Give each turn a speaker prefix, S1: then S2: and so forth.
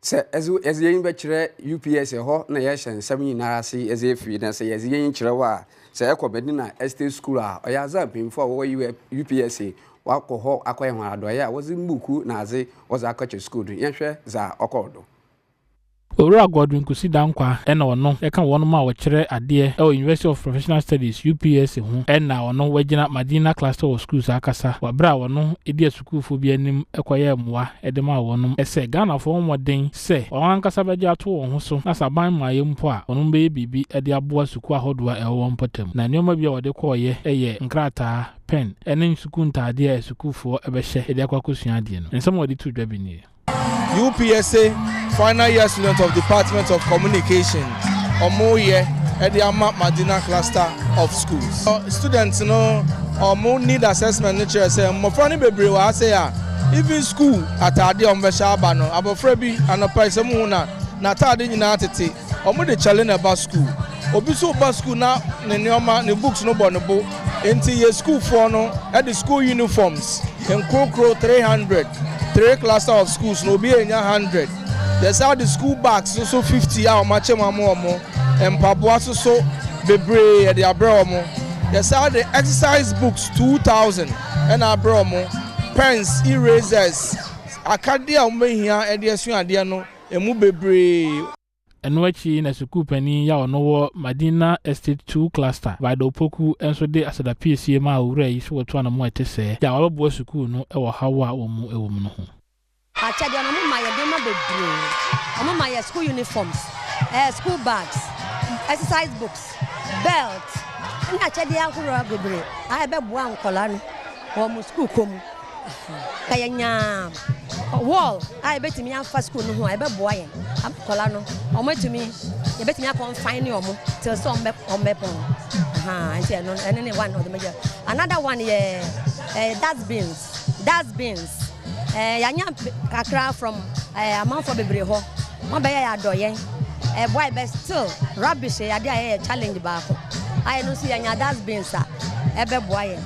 S1: Sɛ edze edze hɛn bɛkyerɛ UPS hɔ na yɛhyɛ nsɛm nyinara ase dze efi na sɛ yɛdze hɛn kyerɛ hɔ a, sɛ ɛkɔ Medina Estate School a, ɔyɛ adze a mpanyimfo a wɔwɔ UPSA wɔakɔ hɔ akɔyɛ hɔn adɔyɛ a wɔdze mbuukuu na adze wɔdze akɔkyɛ skuul do. Yɛnhwɛ dza ɔkɔr do.
S2: Owura Godwin Kusi Dankwah na ɔno ka wɔnom a wɔkyerɛ adeɛ wɔ University of Professional Studies, UPSA, ho na ɔno wagyina Madina Cluster of Schools akasa wɔ berɛ a ɔno di asukuufoɔ bi anim kɔyɛɛ mmoa de maa wɔnom sɛ Ghanafoɔ mmɔden sɛ wɔn ankasa bɛgye ato wɔn ho so na sɛ aban mmaeɛ mpo a wɔnom bɛyɛ biribi de aboa sukuu ahodoɔ a ɛwɔ wɔn mpɔtam. Na nneɛma bi a wɔde kɔeɛ yɛ nkrataa, pɛn ne sukuu ntaadeɛ a asukuufoɔ bɛhyɛ de akɔ akɔsua adeɛ no. Nsɛm a wɔde too dwa bi nie.
S3: UPSA final year student of Department of Communication ɔmo yɛ ɛde ama Madina cluster of schools. Students no ɔmo need assessment no kyerɛ sɛ mmɔfra no bebree wɔ ha sɛ a even school ataade a ɔmo bɛhyɛ aba no, abɔfra bi anɔpa yi sɛ mo hu na n'ataade nyinaa tete, ɔmo de kyɛle na ɛba school. Obi nso ba school na ne nneɛma, ne books no bɔ ne bo, nti yɛ schoolfoɔ no ɛde school uniforms nkorokoro 300, three cluster of schools na obi enya 100. Yɛsa de school bags nso 50 a wɔn akyɛ mu ama wɔn, mpaboa soso bebree yɛde abrɛ wɔn. Yɛsa de exercise books 2000 ɛna abrɛ wɔn, pens, erasers, akadeɛ a wɔn bɛhia ɛde asua adeɛ no emu bebree.
S2: Ɛno akyi na sukuu panin yi a ɔno wɔ Madina Estate 2 Cluster, Vida Opoku, nso de aseda piesie maa owura yi sɛ wɔtu anamo a ɛte sɛɛ de a wabɛboa sukuu no wɔ haw a wɔn mu wɔ mu no ho.
S4: Akyɛdeɛ no, ɔmo ma yɛ nneɛma bebree. Ɔmo ma yɛ school uniforms, school bags, exercise books, belt ɛne akyɛdeɛ ahoroɔ bebree a ɛbɛboa nkɔlaa no wɔ ɔmo school kɔ mu. Ka yɛnya wall a yɛbɛtumi afa school no ho a, ɛbɛboa yɛn nkɔlaa no. Ɔmo atumi, yɛbɛtumi akɔnfine ne ɔmo till sɛ ɔmo bɛpɔn. Nti ɛno ne one of the major. Another one yɛ dustbins. Yɛanya kakra from amanfoɔ bebree hɔ, wɔn bɛyɛ yɛ adɔyɛ ɛboa yɛ, bɛ still rubbish yɛ adeɛ a yɛyɛ challenge baako a ɛno nso yɛnya dustbins a ɛbɛboa yɛn.